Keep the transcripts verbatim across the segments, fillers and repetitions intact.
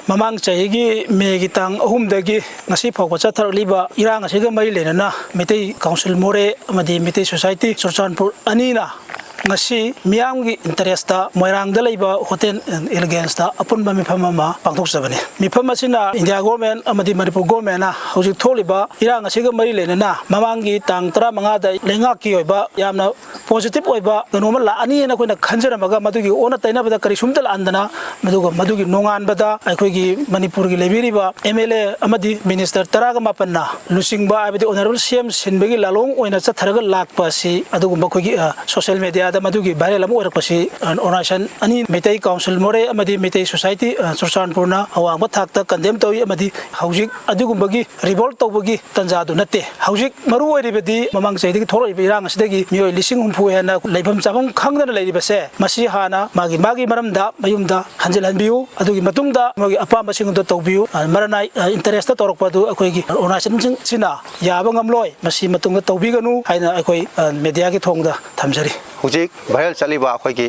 ꯃꯃꯥꯡ ꯆꯍꯤꯒꯤ ꯃꯦꯒꯤ ꯇꯥꯡ ꯑꯍꯨꯝꯗꯒꯤ ꯉꯁꯤ ꯐꯥꯎꯕ ꯆꯠꯊꯔꯛꯂꯤꯕ ꯏꯔꯥꯡ ꯑꯁꯤꯒ ꯃꯔꯤ ꯂꯩꯅꯅ ꯃꯩꯇꯩ ꯀꯥꯎꯟꯁꯤꯜ ꯃꯣꯔꯦ ꯑꯃꯗꯤ ꯃꯩꯇꯩ ꯁꯣꯁꯥꯏꯇꯤ ꯆꯨꯔꯆꯥꯟꯄꯨꯔ ꯑꯅꯤꯅ ꯉꯁꯤ ꯃꯤꯌꯥꯝꯒꯤ ꯏꯟꯇꯔꯦꯁꯇ ꯃꯣꯏꯔꯥꯡꯗ ꯂꯩꯕ ꯍꯣꯇꯦꯜ ꯑꯦꯟ ꯏꯂꯤꯒꯦꯟꯁꯇ ꯑꯄꯨꯟꯕ ꯃꯤꯐꯝ ꯑꯃ ꯄꯥꯡꯊꯣꯛꯆꯕꯅꯤ꯫ ꯃꯤꯐꯝ ꯑꯁꯤꯅ ꯏꯟꯗꯤꯌꯥ ꯒꯣꯔꯃꯦꯟ ꯑꯃꯗꯤ ꯃꯅꯤꯄꯨꯔ ꯒꯣꯔꯃꯦꯟꯅ ꯍꯧꯖꯤꯛ ꯊꯣꯛꯂꯤꯕ ꯏꯔꯥꯡ ꯑꯁꯤꯒ ꯃꯔꯤ ꯂꯩꯅꯅ ꯃꯃꯥꯡꯒꯤ ꯇꯥꯡ ꯇꯔꯥꯃꯉꯥꯗ ꯂꯩꯉꯥꯛꯀꯤ ꯑꯣꯏꯕ ꯌꯥꯝꯅ ꯄꯣꯖꯤꯇꯤꯚ ꯑꯣꯏꯕ ꯀꯩꯅꯣꯝꯃ ꯂꯥꯛꯑꯅꯤꯅ ꯑꯩꯈꯣꯏꯅ ꯈꯟꯖꯔꯝꯃꯒ, ꯃꯗꯨꯒꯤ ꯑꯣꯟꯅ ꯇꯩꯅꯕꯗ ꯀꯔꯤꯁꯨꯝꯇ ꯂꯥꯛꯍꯟꯗꯅ, ꯑꯗꯨꯒ ꯃꯗꯨꯒꯤ ꯅꯣꯡꯉꯥꯟꯕꯗ ꯑꯩꯈꯣꯏꯒꯤ ꯃꯅꯤꯄꯨꯔꯒꯤ ꯂꯩꯕꯤꯔꯤꯕ ꯑꯦꯝ ꯑꯦꯜ ꯑꯦ ꯑꯃꯗꯤ ꯃꯤꯅꯤꯁꯇꯔ ꯇꯔꯥꯒ ꯃꯥꯄꯟꯅ ꯂꯨꯆꯤꯡꯕ, ꯍꯥꯏꯕꯗꯤ ꯑꯣꯅꯔꯦꯕꯜ ꯁꯤ ꯑꯦꯝ ꯁꯤꯟꯕꯒꯤ ꯂꯥꯂꯣꯡ ꯑꯣꯏꯅ ꯆꯠꯊꯔꯒ ꯂꯥꯛꯄ ꯑꯁꯤ ꯑꯗꯨꯒꯨꯝꯕ ꯑꯩꯈꯣꯏꯒꯤ, ꯑ, ꯁꯣꯁꯤꯌꯦꯜ ꯃꯦꯗꯤꯌꯥꯗ ꯃꯗꯨꯒꯤ ꯚꯥꯏꯔꯦꯜ ꯑꯃ ꯑꯣꯏꯔꯛꯄꯁꯤ, ꯑ, ꯑꯣꯔꯒꯅꯥꯏꯖꯦꯁꯟ ꯑꯅꯤ, ꯃꯩꯇꯩ ꯀꯥꯎꯟꯁꯤꯜ ꯃꯣꯔꯦ ꯑꯃꯗꯤ ꯃꯩꯇꯩ ꯁꯣꯁꯥꯏꯇꯤ, ꯑ, ꯆꯨꯔꯆꯥꯟꯄꯨꯔꯅ ꯑꯋꯥꯡꯕ ꯊꯥꯛꯇ ꯀꯟꯗꯦꯝ ꯇꯧꯏ, ꯑꯃꯗꯤ ꯍꯧꯖꯤꯛ ꯑꯗꯨꯒꯨꯝꯕꯒꯤ ꯔꯤꯚꯣꯜꯠ ꯇꯧꯕꯒꯤ ꯇꯟꯖꯥꯗꯨ ꯅꯠꯇꯦ꯫ ꯍꯧꯖꯤꯛ ꯃꯔꯨ ꯑꯣꯏꯔꯤꯕꯗꯤ ꯃꯃꯥꯡ ꯆꯍꯤꯗꯒꯤ ꯊꯣꯛꯂꯛꯏꯕ ꯏꯔꯥꯡ ꯑꯁꯤꯗꯒꯤ ꯃꯤꯑꯣꯏ ꯂꯤꯁꯤꯡ ꯍꯨꯝꯐꯨ ꯍꯦꯟꯅ ꯂꯩꯐꯝ ꯆꯥꯐꯝ ꯈꯪꯗꯅ ꯂꯩꯔꯤꯕꯁꯦ, ꯃꯁꯤ ꯍꯥꯟꯅ ꯃꯥꯒꯤ, ꯃꯥꯒꯤ ꯃꯔꯝꯗ ꯃꯌꯨꯝꯗ ꯍꯟꯖꯤꯜꯍꯟꯕꯤꯌꯨ꯫ ꯑꯗꯨꯒꯤ ꯃꯇꯨꯡꯗ ꯃꯣꯏꯒꯤ ꯑꯄꯥꯝꯕꯁꯤꯡꯗꯨ ꯇꯧꯕꯤꯌꯨ꯫ ꯑ, ꯃꯔꯅꯥꯏ, ꯑ, ꯏꯟꯇꯔꯦꯁꯇ ꯇꯧꯔꯛꯄ ꯑꯗꯨ ꯑꯩꯈꯣꯏꯒꯤ ꯑꯣꯔꯒꯅꯥꯏꯖꯦꯁꯟꯁꯤꯡꯁꯤꯅ ꯌꯥꯕ ꯉꯝꯂꯣꯏ꯫ ꯃꯁꯤ ꯃꯇꯨꯡꯗ ꯇꯧꯕꯤꯒꯅꯨ ꯍꯥꯏꯅ ꯑꯩꯈꯣꯏ, ꯑ, ꯃꯦꯗꯤꯌꯥꯒꯤ ꯊꯣꯡꯗ ꯊꯝꯖꯔꯤ꯫ ꯍꯧꯖꯤꯛ ꯚꯥꯏꯔꯦꯜ ꯆꯠꯂꯤꯕ ꯑꯩꯈꯣꯏꯒꯤ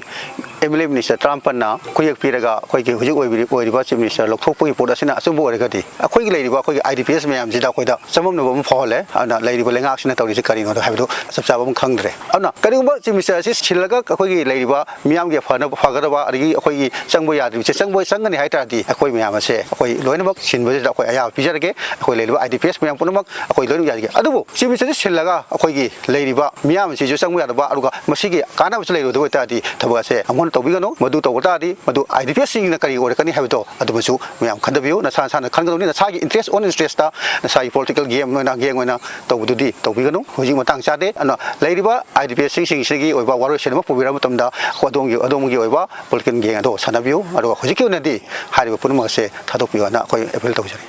ꯑꯦꯝ ꯑꯦꯜ ꯑꯦ ꯃꯤꯅꯤꯁꯇꯔ ꯇꯔꯥꯃꯥꯄꯟꯅ ꯈꯨꯌꯦꯛ ꯄꯤꯔꯒ ꯑꯩꯈꯣꯏꯒꯤ ꯍꯧꯖꯤꯛ ꯑꯣꯏꯕꯤꯔꯤ-, ꯑꯣꯏꯔꯤꯕ ꯆꯤꯐ ꯃꯤꯅꯤꯁꯇꯔ ꯂꯧꯊꯣꯛꯄꯒꯤ ꯄꯣꯠ ꯑꯁꯤꯅ ꯑꯆꯨꯝꯕ ꯑꯣꯏꯔꯒꯗꯤ, ꯑꯩꯈꯣꯏꯒꯤ ꯂꯩꯔꯤꯕ ꯑꯩꯈꯣꯏꯒꯤ ꯑꯥꯏ ꯗꯤ ꯄꯤ ꯑꯦꯁ ꯃꯌꯥꯝꯁꯤꯗ ꯑꯩꯈꯣꯏꯗ ꯆꯃꯝꯅꯕ ꯑꯃ ꯐꯥꯎꯍꯜꯂꯦ꯫ ꯑꯗꯨꯅ ꯂꯩꯔꯤꯕ ꯂꯩꯉꯥꯛꯁꯤꯅ ꯇꯧꯔꯤꯁꯤ ꯀꯔꯤꯅꯣꯗꯣ ꯍꯥꯏꯕꯗꯨ ꯆꯞ ꯆꯥꯕ ꯑꯃ ꯈꯪꯗ꯭ꯔꯦ꯫ ꯑꯗꯨꯅ ꯀꯔꯤꯒꯨꯝꯕ ꯆꯤꯐ ꯃꯤꯅꯤꯁꯇꯔ ꯑꯁꯤ ꯁꯤꯜꯂꯒ ꯑꯩꯈꯣꯏꯒꯤ ꯂꯩꯔꯤꯕ ꯃꯤꯌꯥꯝꯒꯤ ꯐꯅꯕ, ꯐꯒꯗꯕ, ꯑꯗꯒꯤ ꯑꯩꯈꯣꯏꯒꯤ ꯆꯪꯕ ꯌꯥꯗ꯭ꯔꯤꯕꯁꯦ ꯆꯪꯕ, ꯆꯪꯒꯅꯤ ꯍꯥꯏ ꯇꯥꯔꯗꯤ, ꯑꯩꯈꯣꯏ ꯃꯌꯥꯝ ꯑꯁꯦ ꯑꯩꯈꯣꯏ ꯂꯣꯏꯅꯃꯛ ꯁꯤꯟꯕꯁꯤꯗ ꯑꯩꯈꯣꯏ ꯑꯌꯥꯕ ꯄꯤꯖꯔꯒꯦ꯫ ꯑꯩꯈꯣꯏ ꯂꯩꯔꯤꯕ ꯑꯥꯏ ꯗꯤ ꯄꯤ ꯑꯦꯁ ꯃꯌꯥꯝ ꯄꯨꯝꯅꯃꯛ ꯑꯩꯈꯣꯏ ꯂꯣꯏꯅꯃꯛ ꯌꯥꯖꯒꯦ꯫ ꯑꯗꯨꯕꯨ ꯆꯤꯐ ꯃꯤꯅꯤꯁꯇꯔꯁꯤ ꯁꯤꯜꯂꯒ ꯑꯩꯈꯣꯏꯒꯤ ꯂꯩꯔꯤꯕ ꯃꯤꯌꯥꯝ ꯑꯁꯤꯁꯨ ꯆꯪꯕ ꯌꯥꯗꯕ, ꯑꯗꯨꯒ ꯃꯁꯤꯒꯤ ꯀꯥꯟꯅꯕꯁꯨ ꯂꯩꯔꯣꯏꯗꯕ ꯑꯣꯏ ꯇꯥꯔꯗꯤ, ꯊꯕꯛ ꯑꯁꯦ ꯑꯃꯨꯛ ꯍꯟꯅ ꯇꯧꯕꯤꯒꯅꯨ꯫ ꯃꯗꯨ ꯇꯧꯕ ꯇꯥꯔꯗꯤ, ꯃꯗꯨ ꯑꯥꯏ ꯗꯤ ꯄꯤ ꯑꯦꯁꯁꯤꯡꯅ ꯀꯔꯤ ꯑꯣꯏꯔꯛꯀꯅꯤ ꯍꯥꯏꯕꯗꯣ ꯑꯗꯨꯃꯁꯨ ꯃꯌꯥꯝ ꯈꯟꯊꯕꯤꯌꯨ꯫ ꯅꯁꯥ ꯅꯁꯥꯅ ꯈꯟꯒꯗꯕꯅꯤ꯫ ꯅꯁꯥꯒꯤ ꯏꯟꯇꯔꯦꯁ, ꯑꯣꯟ ꯏꯟꯇꯔꯦꯁꯇ, ꯅꯁꯥꯒꯤ ꯄꯣꯂꯤꯇꯤꯀꯦꯜ ꯒꯦꯝ ꯑꯣꯏꯅ, ꯒꯦꯡ ꯑꯣꯏꯅ ꯇꯧꯕꯗꯨꯗꯤ ꯇꯧꯕꯤꯒꯅꯨ꯫ ꯍꯧꯖꯤꯛ ꯃꯇꯥꯡ ꯆꯥꯗꯦ꯫ ꯑꯗꯨꯅ ꯂꯩꯔꯤꯕ ꯑꯥꯏ ꯗꯤ ꯄꯤ ꯑꯦꯁꯁꯤꯡꯁꯤꯒꯤ ꯑꯣꯏꯕ ꯋꯥꯔꯣꯏꯁꯤꯟ ꯑꯃ ꯄꯨꯕꯤꯔꯕ ꯃꯇꯝꯗ, ꯑꯩꯈꯣꯏ ꯑꯗꯣꯝꯒꯤ, ꯑꯗꯣꯝꯒꯤ ꯑꯣꯏꯕ ꯄꯣꯂꯤꯇꯤꯀꯦꯜ ꯒꯦꯡ ꯑꯗꯣ ꯁꯥꯟꯅꯕꯤꯌꯨ꯫ ꯑꯗꯨꯒ ꯍꯧꯖꯤꯛꯀꯤ ꯑꯣꯏꯅꯗꯤ ꯍꯥꯏꯔꯤꯕ ꯄꯨꯝꯅꯃꯛ ꯑꯁꯦ ꯊꯥꯗꯣꯛꯄꯤꯌꯨ ꯍꯥꯏꯅ ꯑꯩꯈꯣꯏ ꯑꯦꯄꯤꯜ ꯇꯧꯖꯔꯤ꯫